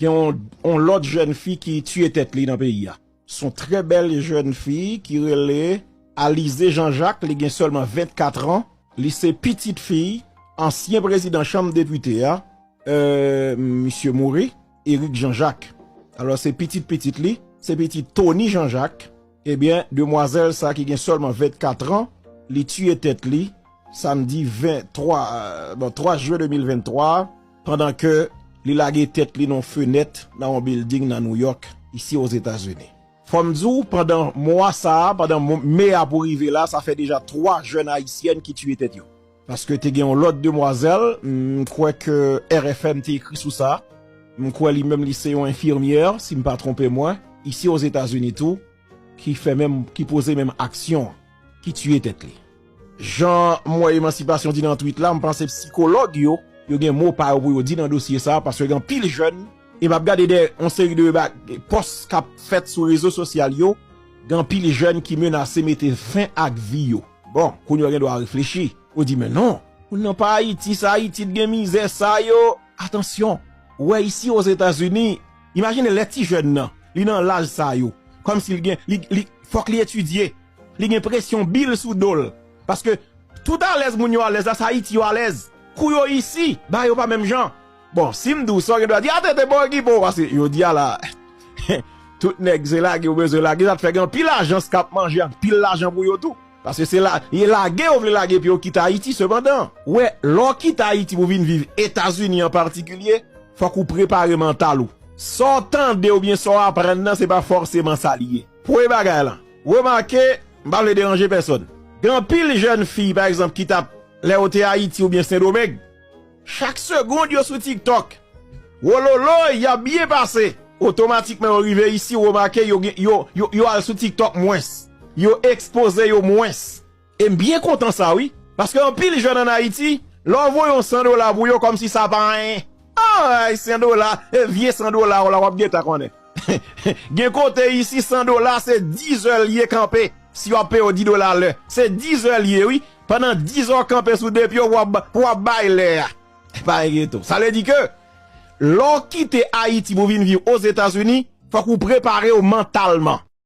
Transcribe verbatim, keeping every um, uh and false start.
Gen yon, yon lòt jèn fi ki tiye tèt li nan peyi a. Se yon trè bèl jèn fi ki rele Alizé Jean-Jacques, li gen sèlman vennkat an. Li se pitit fi ansyen prezidan chanm depite a, euh, misye Maury, Éric Jean-Jacques. Alò, se pitit pitit li, se pitit Tony Jean-Jacques. Ebyen, demwazèl sa ki gen sèlman vennkat an, li tiye tèt li samdi venntwa, euh, bon, twa jen de mil venntwa, pandan ke li lage tèt li nan yon fenèt nan yon bilding nan New York, isi Ozetazini. Fò m di w, pandan mwa sa a, pandan mo-, me a pou rive la, sa fè deja twa jèn ayisyèn ki tiye tèt yo. Paske te gen yon lòt demwazèl, m kwè ke R F M te ekri sou sa. M kwè li menm li se yon enfimyè, si m pa twonpe mwen, isi Ozetazini tou, ki fè menm, ki poze menm aksyon, ki tiye tèt li. Jan m wè Emansipasyon di nan tweet la, m panse sikològ yo, yo gen mo pa yo pou yo di nan dosye sa, paske gen anpil jèn, e m ap gade de yon seri de ba-, pòs k ap fèt sou rezo sosyal yo, gen anpil jèn ki menase mete fen ak vi yo. Bon, kounye a w gen dwa reflechi. Ou di, men non, moun nan pa Ayiti, sa Ayiti t gen mizè sa yo. Atansyon, ou wè isi Ozetazini, imajine lè ti jèn nan, li nan laj sa yo, kòmsi l gen, li, li, fòk li etidye, li gen presyon bil sou do l. Paske tout alèz moun yo alèz la, sa Ayiti yo alèz. Kou yo isi, ba yo pa menm jan. Bon, si m di w sa, w gen dwa di, "A, tete, bon, okipe w," paske yo di a la, tout nèg se lage yo bezwen lage, sa t fè gen anpil ajans k ap manje anpil lajan pou yo tou. Paske se la, e lage yo vle lage pou yo kite Ayiti, sepandan, wè, lè w kite Ayiti pou vin viv Etazini an patikilye, fòk ou prepare mantal ou. Sa w tande oubyen sa w aprann nan, se pa fòseman sa li ye. Premye bagay lan, remake, m pa vle deranje pèsòn. Gen anpil jèn fi, pa egzanp, ki t ap, lè yo te Ayiti oubyen Sendomeng, chak segonn yo sou TikTok. Wololoy, y ap byen pase. Otomatikman, yo rive isi, remake, yo, gen- yo, yo, yo al sou TikTok mwens. Yo ekspoze yo mwens. E m byen kontan sa, wi. Paske anpil jèn ann Ayiti, lè w voye yon san dola pou yo, kòmsi sa pa anyen. Ay, san dola, e vye san dola w la, w ap gentan konnen. Gen kote isi, san dola, se diz è l ye kanpe. Si w ap peye w dis dola lè, se diz è l ye, wi. Pandan diz è w kanpe sou de pye w, w ap, w ap bay lè a. Pa enkyete w. Sa vle di ke, lè w kite Ayiti pou vin viv Ozetazini, fòk ou prepare w mantalman.